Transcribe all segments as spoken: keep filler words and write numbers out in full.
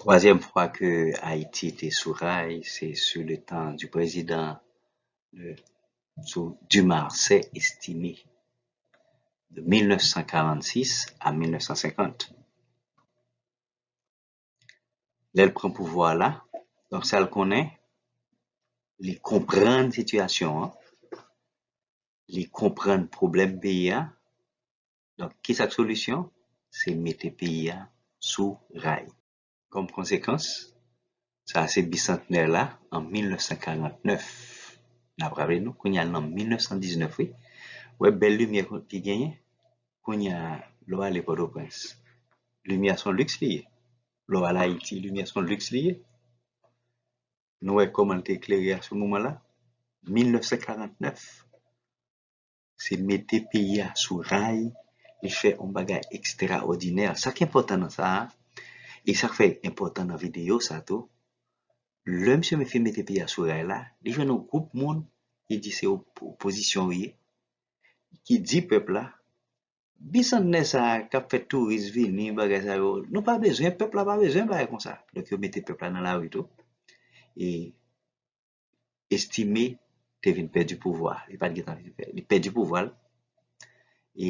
Twazyèm fwa ke Ayiti te sou ray, se sou le tan du président de, sou Dumarsais Estimé, de mil nèf san karannsis a mil nèf san senkant. Lè l pran pouvwa la, donk sa l konnen, li konprann sitiyasyon an, li konprann pwoblèm peyi a. Donk, ki sa k solisyon? Se mete peyi a sou ray. Kòm konsekans, sa se bisantnè la an mil nèf san karannèf. N ap raple nou, kounye a l nan mil nèf san diznèf, wi. Wè bèl limyè ki genyen? Kounye a, lè w ale Pòtoprens, limyè a se yon liks li ye. Lè w al Ayiti, limyè a se yon liks li ye. Nou wè kòman l te eklere a sou moman la? Mil nèf san karannèf. Se mete peyi a sou ray, li fè yon bagay ekstraòdinè. Sa k enpòtan nan sa a, e sa k fè enpòtan nan videyo sa tou, lè misye fin mete peyi a sou ray la, li jwenn yon gwoup moun ki di se op-, opozisyon yo ye, ki di pèp la, bisantnè sa a k ap fè touris vini, bagay sa yo, nou pa bezwen, pèp la pa bezwen bagay konsa. Donk yo mete pèp la nan lari tou. E Estimé te vin pèdi pouvwa. Li pa t gentan vin pè-, li pèdi pouvwa l. E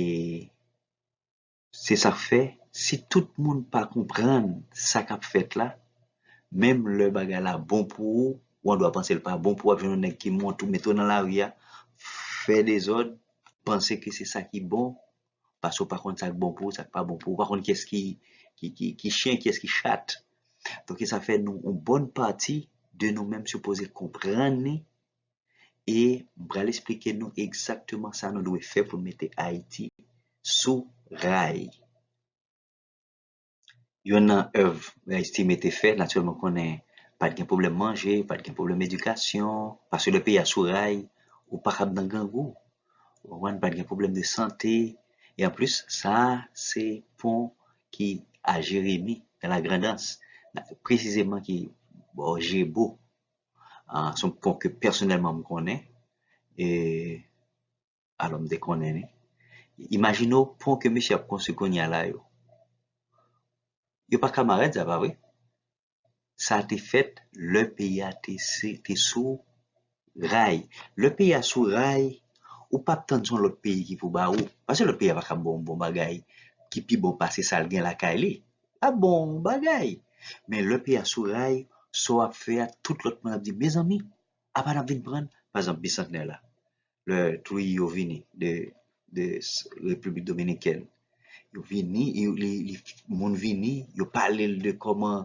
se sa k fè, si tout moun pa konprann sa k ap fèt la, menm lè bagay la bon pou ou, ou andwa panse l pa bon pou ou, w ap jwenn yon nèg ki monte w, mete w nan lari a, fè dezòd, panse ke se sa ki bon, paske w pa konn sa k bon pou ou, sa k pa bon pou ou, ou pa konn kiyès ki, ki, ki, ki chen, kiyès ki chat. Donk, e sa fè nou, yon bòn pati de nou menm sipoze konprann li, e m pral esplike nou egzakteman sa nou dwe fè pou n mete Ayiti sou ray. Youn nan èv Estimé te fè, natirèlman, konnen pa t gen pwoblèm manje, pa t gen pwoblèm edikasyon, paske lè peyi a sou ray, ou pa kab nan grangou. Ou konprann, pa t gen pwoblèm de sante, e anplis, sa a se pon ki a Jeremi, dans la Grand'Anse, presizeman ki bò Jebo. Ah, se yon pon ke pèsonèlman m konnen. E, alò, m te konnen li. Imajine w pon ke misye ap konstwi kounye a la yo. Yo pa kamarad, sa pa vre? Sa te fèt lè peyi a te, se, te sou ray. Lè peyi a sou ray, ou p ap tann se yon lòt peyi ki pou ba ou. Paske lòt peyi a pa kab ba w yon bon bagay ki pi bon pase sa l gen lakay li. L ap ba w yon bagay. Men lè peyi a sou ray, sa w ap fè a, tout lòt moun ap di, mezanmi, apa n ap vin pran, pa egzanp, bisantnè la? Lè Trujillo vini de, de s-, Repiblik Dominikèn, yo vini, yo, li, li, moun vini, yo pale l de kòman,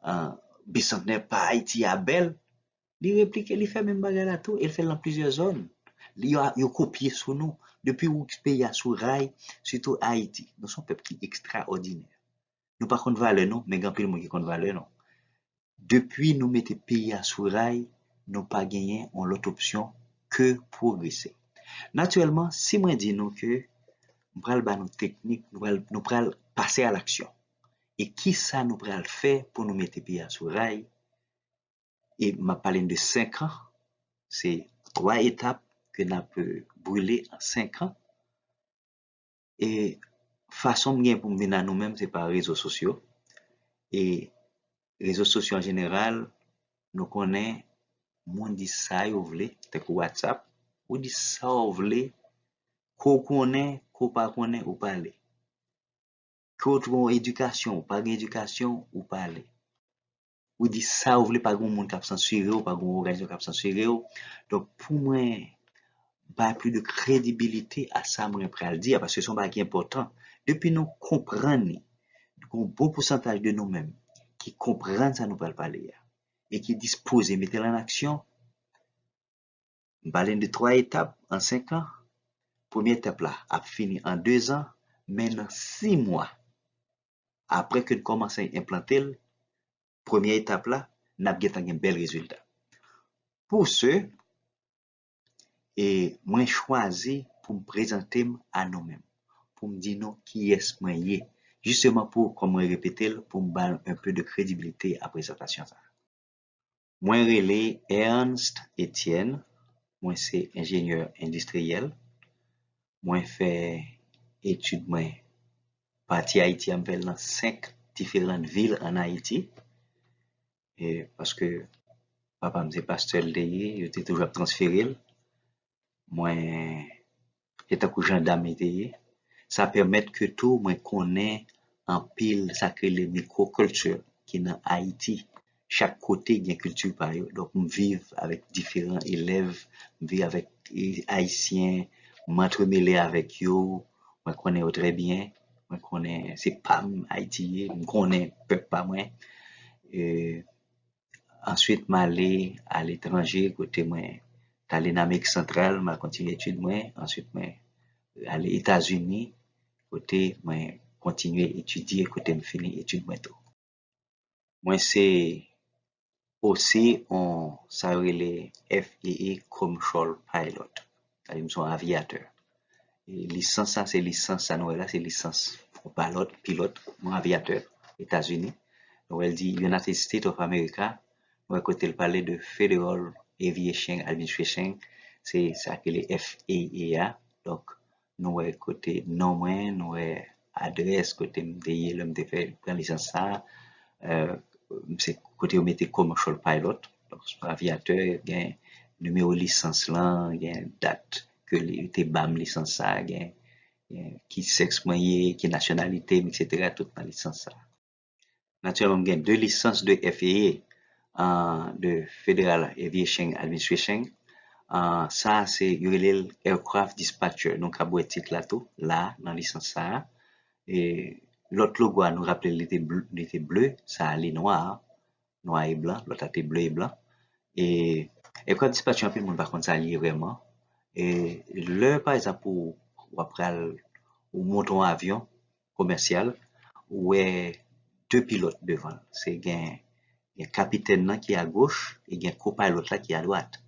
ah, bisantnè pa Ayiti a bèl. Li replike, li fè menm bagay la tou, e l fè l nan plizyè zòn. Li, yo, yo kopye sou nou. Depi w peyi a sou ray, sitou Ayiti, nou se yon pèp ki ekstraòdinè. Nou pa konn valè nou, men gen anpil moun ki konn valè nou. Depi nou mete peyi a sou ray, nou pa genyen yon lòt opsyon ke pwogrese. Natirèlman, si mwen di nou ke m pral ba nou teknik, nou pral, nou pral pase a laksyon. E kisa nou pral fè pou nou mete peyi a sou ray? E m ap pale n de senk an, se twa etap ke n ap, euh, brile an senk an. E fason m gen pou m vin a nou menm, se pa rezo sosyo. E rezo sosyo an jeneral, nou konnen moun di sa yo vle, tankou WhatsApp, ou di sa w vle, ke w konnen, ke w pa konnen, ou pale. Ke w gen edikasyon, ou pa gen edikasyon, ou pale. Ou di sa w vle, pa gen moun k ap sansire w, pa gen òganizasyon k ap sansire w. Donk, pou mwen bay plis de kredibilite a sa mwen pral di a, paske se yon bagay ki enpòtan. Depi nou konprann li, gen yon bon pousantaj de nou menm ki konprann sa nou pral pale a e ki dispoze mete l an aksyon, m pale n de twa etap an senk an. Premye etap la ap fini an de zan, men nan sis mwa, apre ke n kòmanse enplante l, premye etap la, n ap gentan gen bèl rezilta. Pou se, e mwen chwazi pou m prezante m a nou menm, pou m di nou kiyès mwen ye. Jisteman pou, kòm mwen repete l, pou m ba n un peu de kredibilite a prezantasyon sa a. Mwen rele Ernst Etienne, mwen se enjenyè endistriyèl. Mwen fè etid mwen pati Ayiti a, m fè l nan senk diferan vil ann Ayiti. E paske papa m se pastè l te ye, yo te toujou ap transfere l. Mwen, se tankou jandam li te ye. Sa pèmèt ke tou mwen konnen anpil sa k rele mikwokilti ki nan Ayiti. Chak kote gen kilti pa yo. Donk, m viv avèk diferan elèv, m viv avèk e, Ayisyen, m antremele avèk yo, mwen konnen yo trè byen, mwen konnen se pa m Ayiti ye, m konnen pèp pa mwen. E, answit, m ale aletranje, kote mwen t ale nan Amerik Santral, m al kontinye etid mwen. Answit, mwen ale Etazini, kote mwen kontinye etidye, kote m fini etid mwen tou. Mwen se osi on, sa yo rele F A A commercial pilot. Sa vle di m se yon avyatè. E lisans sa, se lisans sa nou wè la, se lisans yon pilot, pilot, yon avyatè Etazini. Nou wè l di United States of America, nou wè kote l pale de Federal Aviation Administration, se sa ke le F A A a. Donk, nou wè kote non mwen, nou wè adrès kote m te ye lè m te fè pran lisans sa. Euh, se kote yo mete commercial pilot. Donk, se avyatè, gen nimewo lisans lan, gen dat ke li te ba m lisans sa, gen, gen ki sèks mwen ye, ki nasyonalite m, etsetera, tout nan lisans sa. Natirèlman, m gen de lisans de F A A, de Federal Aviation Administration. Sa se, yo rele l Aircraft Dispatcher. Nou kab wè tit la tou, la, nan lisans sa a. E lòt logo a, nou raple l, li te ble, li te ble, sa a li nwa, nwa e blan, lòt la te ble e blan. E Aircraft Dispatcher, anpil moun pa konn sa l ye vrèman. E lè, pa egzanp, ou, w ap pral, ou monte yon avyon, komèsyal, ou wè de pilòt devan l. Se gen, gen kapitèn nan ki agoch e gen kopilòt la ki adwat.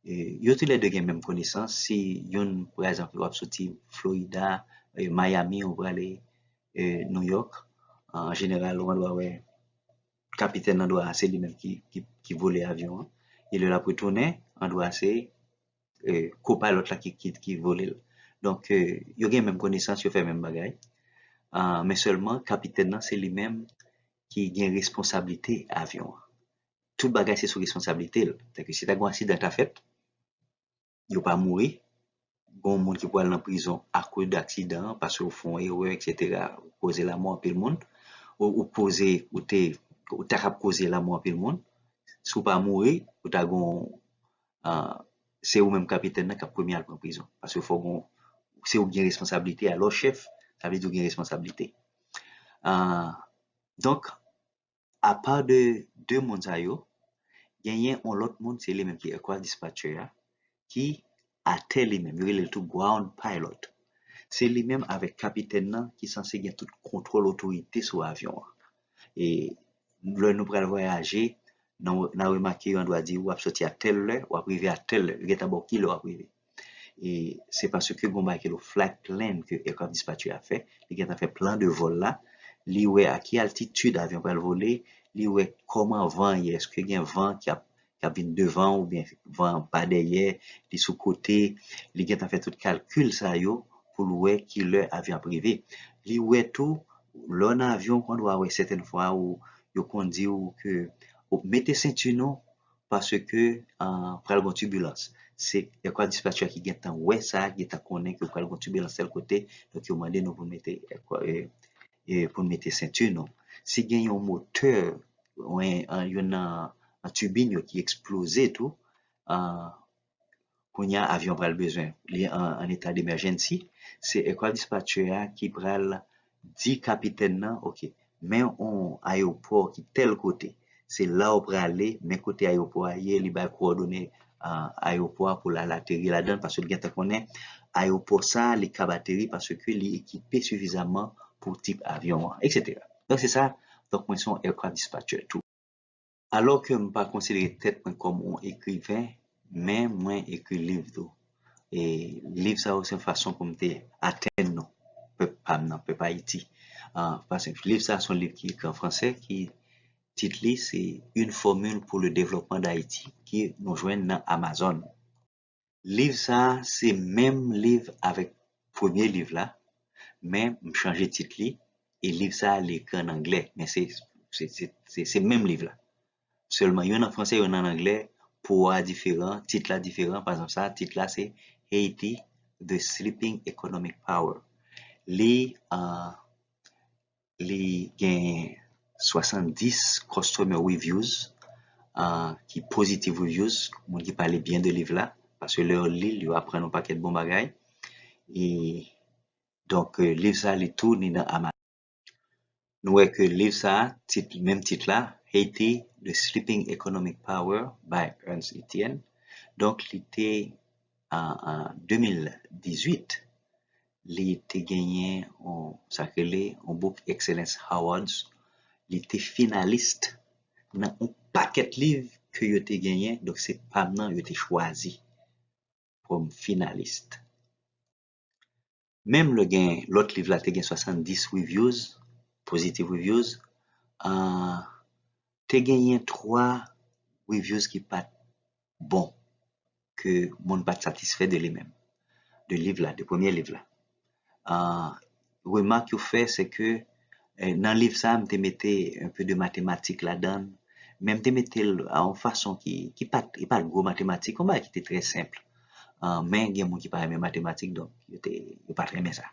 E, yo toulède gen menm konesans. Si youn, pa egzanp, w ap soti Florida, e, Miami, ou prale, e, New York, an jeneral, ou dwa wè kapitèn nan dwa se li menm ki, ki, ki vole avyon an. E lè l ap retounen, an dwa se e, kopilòt la ki, ki, ki vole l. Donk, e, yo gen menm konesans, yo fè menm bagay. A, men sèlman, kapitèn nan, se li menm ki gen responsablite avyon an. Tout bagay se sou responsablite l. Sètadi, si ta gen yon aksidan ta fèt, yo pa mouri, gen yon moun ki pral nan prizon akoz de aksidan an, paske w fè yon erè, etsetera, ou koze lanmò anpil moun, ou, ou koze, ou te, ou ta kab koze lanmò anpil moun. Si w pa mouri, ou ta gen yon, a, se ou menm kapitèn nan k ap premye al pran prizon. Paske fò gon, se ou ki gen responsablite a. Lè w chèf, sa vle di ou gen responsablite. A, donk, apa de de moun sa yo, genyen yon lòt moun, se li menm ki aircraft dispatcher a, ki atè li menm. Yo rele l tou ground pilot. Se li menm avèk kapitèn nan ki sanse gen tout kontwòl otorite sou avyon an. E lè nou pral vwayaje, n a, n a remake yo an dwa di w ap soti a tèl lè, w ap rive a tèl lè, yo gentan ba w ki lè w ap rive. E se paske gon bagay ki rele flight plan ke aircraft dispatcher a fè, li gentan fè plan de vòl la, li wè a ki altitid avyon pral vole, li wè kòman van ye, èske gen van ki ap, ki ap vin devan oubyen van pa dèyè, li sou kote, li gentan fè tout kalkil sa yo pou l wè ki lè avyon ap rive. Li wè tou, lè w nan avyon, ou dwa wè sètèn fwa ou yo konn di w ke, o, mete senti nou, paske, a, pral gon tibilans. Se aircraft dispatcher ki gentan wè sa, ki gentan konnen ke pral gon tibilans tèl kote, donk yo mande nou pou n mete, e, e, pou n mete senti nou. Si gen yon motè, yon, yon nan, nan tibin yo ki eksploze tou, a, kounye a avyon pral bezwen, li an, an eta demèjennsi, se aircraft dispatcher a ki pral di kapitèn nan, oke, men yon ayewopò ki tèl kote, se la w prale, men kote ayewopò a ye, li bay kowòdone, a, ayewopò a pou l al ateri ladan l, paske l gentan konnen ayewopò sa a, li kab ateri paske li ekipe sifizaman pou tip avyon an, etsetera. Donk, se sa, donk, mwen se yon aircraft dispatcher tou. Alò ke m pa konsidere tèt mwen kòm yon ekriven, men mwen ekri liv tou. E liv sa yo se yon fason pou m te atenn nou, pèp pa m nan, pèp Ayiti. A, paske liv sa se yon liv ki ekri an fransè, ki tit li se Une formule pour le développement d'Haïti, ki nou jwenn nan Amazon. Liv sa a se menm liv avèk premye liv la, men m chanje tit li, e liv sa a li ekri an anglè, men se, se, se, se, se menm liv la. sèlman, youn an fransè, youn an anglè, po a diferan, tit la diferan. Pa egzanp, sa, tit la se Haiti, The Sleeping Economic Power. Li, uh, li gen swasanndis customer reviews, uh, ki positive reviews, moun ki pale byen de liv la, paske lè yo li l, yo aprann yon pakèt bon bagay. E donk, euh, liv sa, li tou ni nan Amazon. Nou wè ke liv sa, tit, menm tit la, Haiti, The Sleeping Economic Power by Ernst Etienne. Donk, li te, an, an de mil dizuit, li te genyen yon, sa k rele, yon Book Excellence Awards. Li te finalis nan yon pakèt liv ke yo te genyen. Donk, se pa m nan yo te chwazi kòm finalis. Menm lè gen lòt liv la te gen swasanndis reviews, positive reviews, uh, te genyen twa reviews ki pa t bon, ke moun pa t satisfè de li menm, de liv la, de premye liv la. Uh, remak yo fè, se ke, eh, nan liv sa, m te mete un peu de matematik ladan l, men m te mete l a yon fason ki, ki pa t, e pa t gwo matematik, yon bagay ki te trè senp. Uh, men gen moun ki pa renmen matematik, donk yo te, yo pa t renmen sa.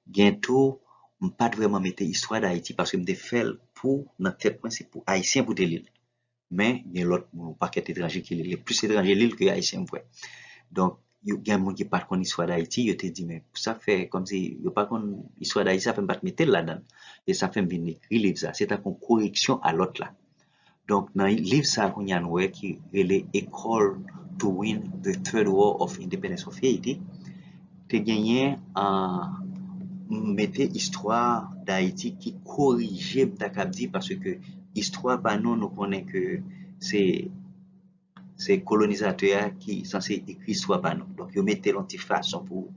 Gen tou, m pa t vrèman mete istwa Dayiti, paske m te fè l pou, nan tèt mwen, se pou Ayisyen pou te li l. Men, gen lòt moun, yon pakèt etranje ki li l. Plis etranje li l ke Ayisyen, m kwè. Donk, yo, gen moun ki pa t konn istwa Dayiti, yo te di, men sa fè kòmsi yo pa konn istwa Dayiti, sa fè m pa t mete l ladan l. E sa fè m vin ekri liv sa. Se tankou yon koreksyon a lòt la. Donk, nan liv sa a, kounye a nou wè ki rele A Call to Win the Third War of Independence of Haiti, te genyen, uh, m mete istwa Dayiti ki korije, m ta kab di, paske istwa pa nou, nou konnen ke se, se kolonizatè a ki sanse ekri istwa pa nou. Donk, yo mete l yon ti fason pou,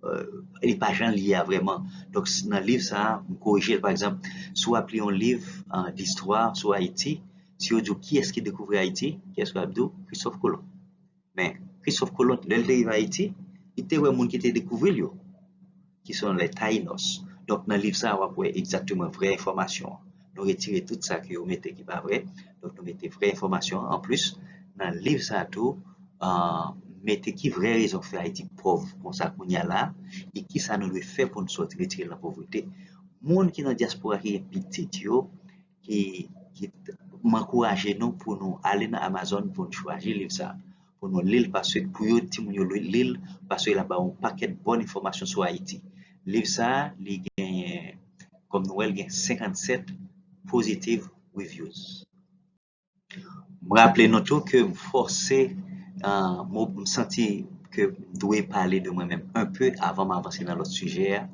euh, li pa jan l ye a vrèman. Donk, s-, nan liv sa a, m korije l, pa egzanp, si w ap li yon liv, euh, distwa sou Ayiti, si yo di w kiyès ki dekouvri Ayiti, kiyès w ap di w? Christophe Colomb. Men, Christophe Colomb, lè l te rive Ayiti, li te wè moun ki te dekouvri l yo, ki se les Taïnos. Donk, nan liv sa a, w ap wè egzakteman vrè enfòmasyon an. Nou retire tout sa ke yo mete ki pa vrè. Donk, nou mete vrè enfòmasyon an. Anplis, nan liv sa a tou, uh, mete ki vrè rezon k fè Ayiti pòv konsa kounye a la, e kisa nou dwe fè pou nou sòti, retire l nan povrete. Moun ki nan dyaspora ki gen pitit yo, ki, ki, m ankouraje nou pou nou ale nan Amazon pou nou chwazi liv sa a, pou nou li l, paske pou yo, timoun yo li, li l, paske l ap ba yon pakèt bòn enfòmasyon sou Ayiti. Liv sa a, li genyen, kòm nou wè, l gen senkannsèt positive reviews. M raple nou tou ke m fòse, ah, m, m santi ke m dwe pale de mwen menm un peu avan m avanse nan lòt sijè a,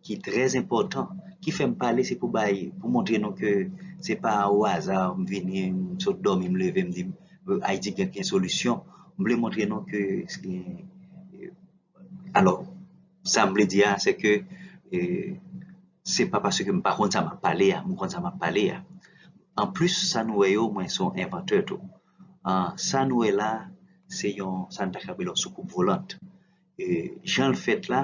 ki trè enpòtan, ki fè m pale, se pou bay, pou montre nou ke se pa o aza, m vini, m sot dòmi, m leve, m di, Ayiti gen, gen solisyon. M vle montre nou ke, eh, alò, sa m vle di a, se ke, eh, se pa paske m pa konn sa m ap pale a, m konn sa m ap pale a. Anplis, sa nou wè yo, mwen se yon envantè tou. Ah, sa nou wè la, se yon, sa n ta ka rele yon soukoup volant. E, jan l fèt la,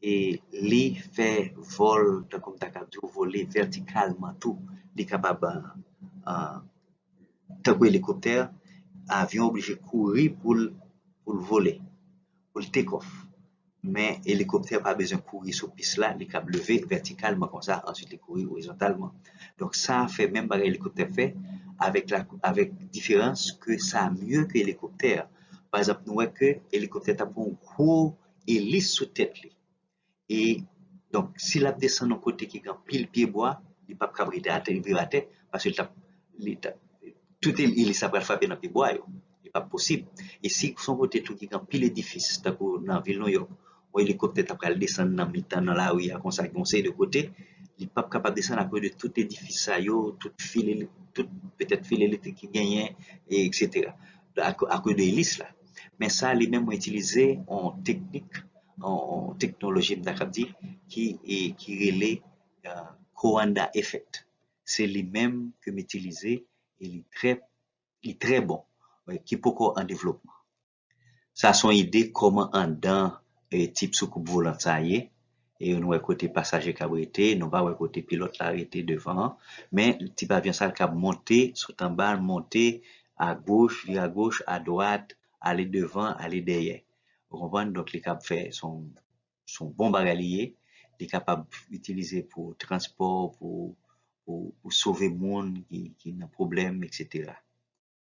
e, li fè vòl, tankou m ta ka di w, vole vètikalman tou. Li kapab, ah, tankou elikoptè, avyon oblije kouri pou l, pou l vole, pou l take off. Men elikoptè pa bezwen kouri sou pis la, li kab leve vètikalman konsa, answit li kouri orizontalman. Donk sa fè menm bagay elikoptè fè, avèk la, avèk diferans ke sa mye ke elikoptè. Pa egzanp, nou wè ke elikoptè t ap gen yon gwo elis sou tèt li. E, donk, si l ap desann yon kote ki gen anpil pyebwa, li p ap kab rete atè, li vire atè, paske li t ap, li t ap, tout elis la pral frape nan pyebwa yo. Li p ap posib. E si se yon kote tou ki gen anpil edifis, tankou nan vil Nouyòk, yon elikoptè ta pral desann nan mitan, nan lari a, konsa, gen yon seri de kote, li p ap kapab desann akoz de tout edifis sa yo, tout fil ele-, tout petèt fil elektrik ki genyen, e etsetera. Ak-, akoz de elis la. Men sa, li menm, mwen itilize yon teknik, yon, yon teknoloji, m ta kab di, ki, e, ki rele, euh, Coanda Effect. Se li menm ke m itilize e li trè, li trè bon, e, ki poko an devlopman. Sa se yon ide kòman anndan, e, tip soukoup volant sa ye. E nou wè kote pasaje k ap rete, nou pa wè kote pilòt la rete devan an. Men tip avyon sa l k ap monte, sot anba, l monte agoch, vire agoch, adwat, ale devan, ale dèyè. Ou konprann? Donk, li k ap fè, se yon, se yon bon bagay li ye. Li kapab itilize pou transpò, pou, pou, pou sove moun ki, ki nan pwoblèm, etsetera.